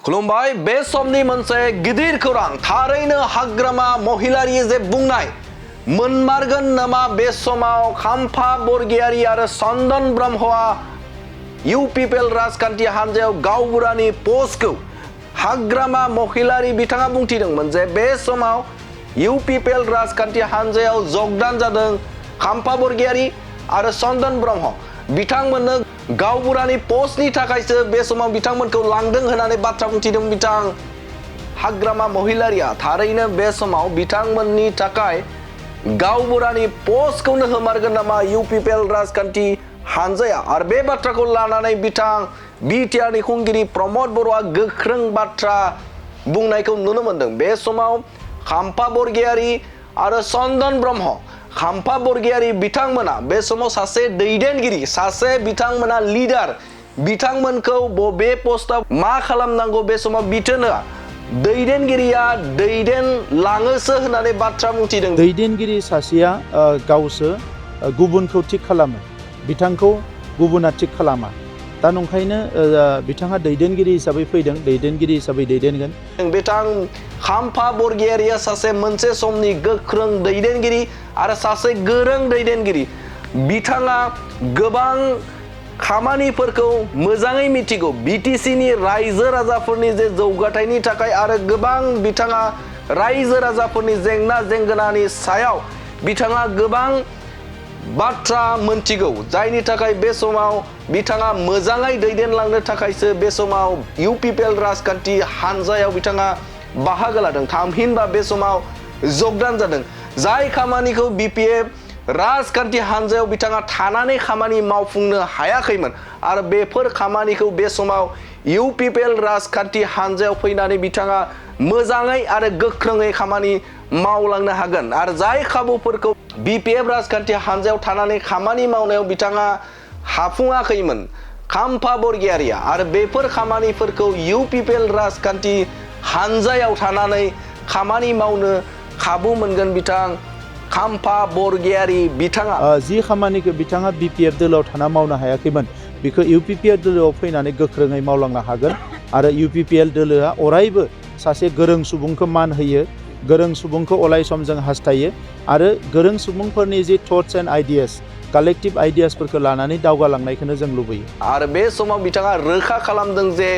खुलुमबाय बे समनि मोनसे गिदिर खौरां थारैनो हाग्रामा महिलारि जे बुंनाय मोनमारगोन नामा बे समाव खाम्फा बरगयारि आरो चन्दन ब्रह्मआ इउपिपिएल राजखान्थि हान्जायाव गावबुरानि पस्टखौ हाग्रामा महिलारि बिथाङा बुंथिदोंमोन जे बे समाव इउपिपिएल राजखान्थि हान्जायाव जगदान जादों खाम्फा बरगयारि आरो चन्दन ब्रह्म बिथांमोननो गावबुरानि पस्टनि थाखायसो बे समाव बिथांमोनखौ लांदों होननानै बाथ्रा बुंथिदों बिथां हाग्रामा महिलारिया थारैनो बे समाव बिथांमोननि थाखाय गावबुरानि पस्टखौनो होमारगोन नामा इउपिपिएल राजखान्थि हान्जाया आरो बे बाथ्राखौ लानानै बिथां बिटिआरनि खुंगिरि प्रमद बर'आ गोख्रों बाथ्रा बुंनायखौ नुनो मोनदों। बे समाव खाम्फा बरगयारि आरो चन्दन ब्रह्म खाम्फा बरगयारि बिथांमोना बे समाव सासे दैदेनगिरि सासे बिथांमोना लिडार बिथांमोनखौ बबे पस्टआव मा खालामनांगौ बे समाव बिथोन होआ दैदेनगिरिया दैदेनलाङोसो होननानै बाथ्रा बुंथिदों। दैदेनगिरि सासेया गावसो गुबुनखौ थिक खालामो बिथांखौ गुबुना थिक खालामा दा नंखायनो बिथाङा दैदेनगिरि हिसाबै फैदों दैदेनगिरि हिसाबै दैदेनगोन। बिथां खाम्फा बरगयारिया सासे मोनसे समनि गोख्रों दैदेनगिरि आरो सासे गोरों दैदेनगिरि बिथाङा गोबां खामानिफोरखौ मोजाङै मिथिगौ बिटिसिनि रायजो राजाफोरनि जे जौगाथायनि थाखाय आरो गोबां बिथाङा रायजो राजाफोरनि जेंना जेंगोनानि सायाव बिथाङा गोबां बाथ्रा मोनथिगौ जायनि थाखाय बे समाव बिथाङा मोजाङै दैदेनलांनो थाखायसो बे समाव इउपिपिएल राजखान्थि हान्जायाव बिथाङा बाहागो लादों थामहिनबा बे समाव जगदान जादों जाय खामानिखौ बिपिएफ राजखान्थि हान्जायाव बिथाङा थानानै खामानि मावफुंनो हायाखैमोन आरो बेफोर खामानिखौ बे समाव इउपिपिएल राजखान्थि हान्जायाव फैनानै बिथाङा मोजाङै आरो गोख्रोङै खामानि मावलांनो हागोन आरो जाय खाबुफोरखौ बिपिएफ राजखान्थि हान्जायाव थानानै खामानि मावनायाव बिथाङा हाफुङाखैमोन खाम्फा बरगयारिया आरो बेफोर खामानिफोरखौ इउपिपिएल राजखान्थि हान्जायाव थानानै खामानि मावनो खाबु मोनगोन बिथां खाम्फा बरगयारि बिथाङा जि खामानिखौ बिथाङा बिपिएफ दोलोआव थाना मावनो हायाखैमोन बेखौ इउपिपिएल दोलोआव फैनानै गोख्रोङै मावलांनो हागोन आरो इउपिपिएल दोलोआ अरायबो सासे गोरों सुबुंखौ मान होयो गोरों सुबुंखौ अराय सम जों हास्थायो आरो गोरों सुबुंफोरनि जि थट्स एन्ड आइडियास कालेक्टिभ आइडियासफोरखौ लानानै दावगालांनायखौनो जों लुबैयो। आरो बे समाव बिथाङा रोखा खालामदों जे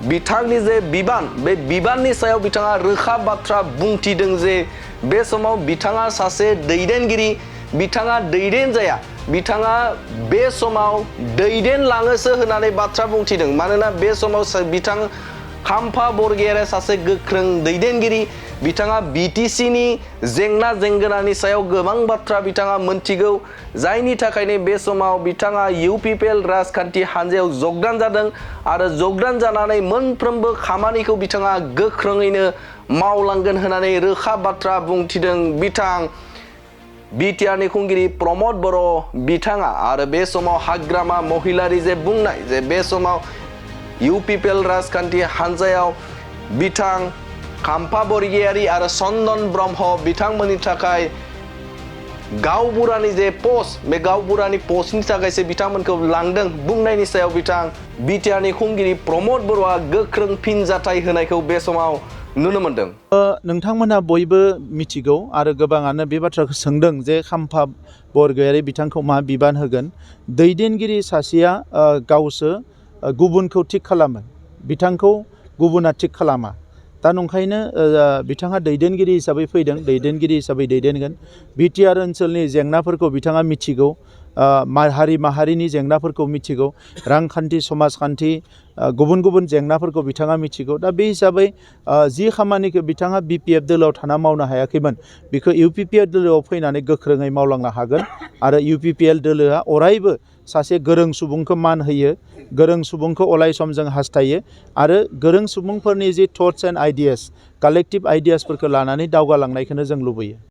बिथांनि जे बिबान बे बिबाननि सायाव बिथाङा रोखा बाथ्रा बुंथिदों जे बे समाव बिथाङा सासे दैदेनगिरि बिथाङा दैदेन जाया बिथाङा बे समाव दैदेनलाङोसो होननानै बाथ्रा बुंथिदों मानोना बे समाव बिथां खाम्फा बरगयारिया सासे गोख्रों दैदेनगिरि बिथाङा बिटिसिनि जेंना जेंगोनानि सायाव गोबां बाथ्रा बिथाङा मोनथिगौ जायनि थाखायनो बे समाव बिथाङा इउपिपिएल राजखान्थि हान्जायाव जगदान जादों आरो जगदान जानानै मोनफ्रोमबो खामानिखौ बिथाङा गोख्रोङैनो मावलांगोन होननानै रोखा बाथ्रा बुंथिदों बिथां बिटिआरनि खुंगिरि प्रमद बर' बिथाङा आरो बे समाव हाग्रामा महिलारि जे बुंनाय जे बे समाव इउपिपिएल राजखान्थि हान्जायाव बिथां खाम्फा बरगयारि आरो चन्दन ब्रह्म बिथांमोननि थाखाय गावबुरानि जे पस्ट बे गावबुरानि पस्टनि थाखायसो बिथांमोनखौ लांदों बुंनायनि सायाव बिथां बिटिआरनि खुंगिरि प्रमद बर'आ गोख्रों फिनजाथाय होनायखौ बे समाव नुनो मोनदों। नोंथांमोनहा बयबो मिथिगौ आरो गोबाङानो बे बाथ्राखौ सोंदों जे खाम्फा बरगयारि बिथांखौ मा बिबान होगोन दैदेनगिरि सासेया गावसो गुबुनखौ थिक खालामो बिथांखौ गुबुना थिक खालामा दा नंखायनो बिथाङा दैदेनगिरि हिसाबै फैदों दैदेनगिरि हिसाबै दैदेनगोन बिटिआर ओनसोलनि जेंनाफोरखौ बिथाङा मिथिगौ हारि माहारिनि जेंनाफोरखौ मिथिगौ रांखान्थि समाजखान्थि गुबुन गुबुन जेंनाफोरखौ बिथाङा मिथिगौ दा बे हिसाबै जि खामानिखौ बिथाङा बिपिएफ दोलोआव थाना मावनो हायाखैमोन बेखौ इउपिपिएल दोलोआव फैनानै गोख्रोङै मावलांनो हागोन आरो इउपिपिएल दोलोआ अरायबो सासे गोरों सुबुंखौ मान होयो गोरों सुबुंखौ अराय सम जों हास्थायो आरो गोरों सुबुंफोरनि जि थट्स एन्ड आइडियास कालेक्टिभ आइडियासफोरखौ लानानै दावगालांनायखौनो जों लुबैयो।